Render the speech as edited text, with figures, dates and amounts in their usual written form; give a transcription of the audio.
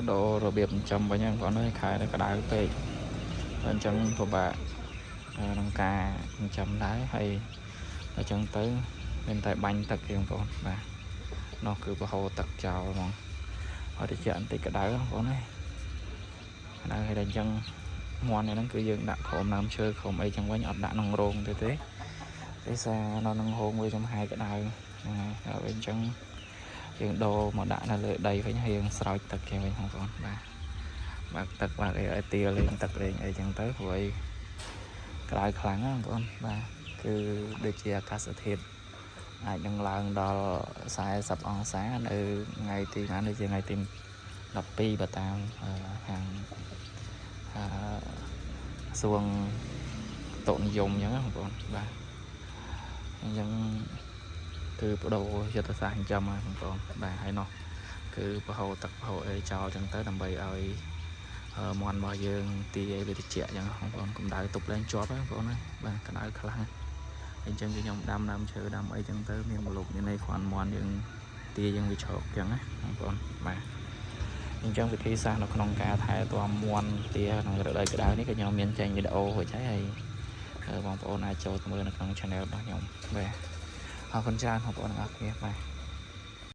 ដូររបៀបចិញ្ចឹមវិញហ្នឹងបងប្អូនអើយខែនេះក្តៅពេកអញ្ចឹងពិបាកក្នុងការចិញ្ចឹមដែរហើយអញ្ចឹងទៅមានតែបាញ់ទឹកទេបងប្អូនបាទនោះគឺប្រហូរទឹកចោលហ្មងហើយតិចបន្តិចក្តៅបងប្អូនអើយក្តៅហើយដល់អញ្ចឹងមាន់នេះហ្នឹងគឺយើងដាក់ក្រោមដើមឈើក្រោមអីចឹងវិញអត់ដាក់ក្នុងរោងទេទេដោយសារនៅក្នុងរោងវាចំហាយក្តៅហ្នឹងហើយដល់ពេលអញ្ចឹងយើងដូរមកដាក់នៅលើដីវិញហើយយើងស្រោចទឹកគេវិញបងប្អូនបាទបើកទឹកបើកអីឲ្យទាលេងទឹកលេងអីចឹងទៅព្រោះអីក្តៅខ្លាំងណាស់បងប្អូនបាទគឺដូចជាអាកាសធាតុអាចនឹងឡើងដល់40អង្សានៅថ្ងៃទីណាដូចជាថ្ងៃទី12បើតាមខាងអឺក្រសួងឧតុនិយមអញ្ចឹងណាបងប្អូនបាទអញ្ចឹងគឺបដូរយុទ្ធសាស្ត្រចិញ្ចឹមហ្នឹងបងប្អូនបាទហើយនោះគឺប្រហូរទឹកប្រហូរអីចោលអញ្ចឹងទៅដើម្បីឲ្យមាន់របស់យើងទីអីវាត្រជាក់អញ្ចឹងបងប្អូនកម្ដៅទប់ឡើងជាប់ហ្នឹងបងប្អូនណាបាទកម្ដៅខ្លាំងអញ្ចឹងគឺខ្ញុំដាំដើមឈើដាំអីចឹងទៅមានម្លប់មានអីគ្រាន់មាន់យើងទាយើងវាឆោកអញ្ចឹងណាបងប្អូនបាទអញ្ចឹងវិធីសាស្ត្រនៅក្នុងការថែទាំមាន់ទាក្នុងរដូវក្តៅនេះក៏ខ្ញុំមានចេញវីដេអូរួចហើយហើយបងប្អូនអាចចូលទៅមើលនៅក្នុង channel របស់ខ្ញុំបាទអរគុណច្រើនបងប្អូនទាំងអស់គ្នាបាទ។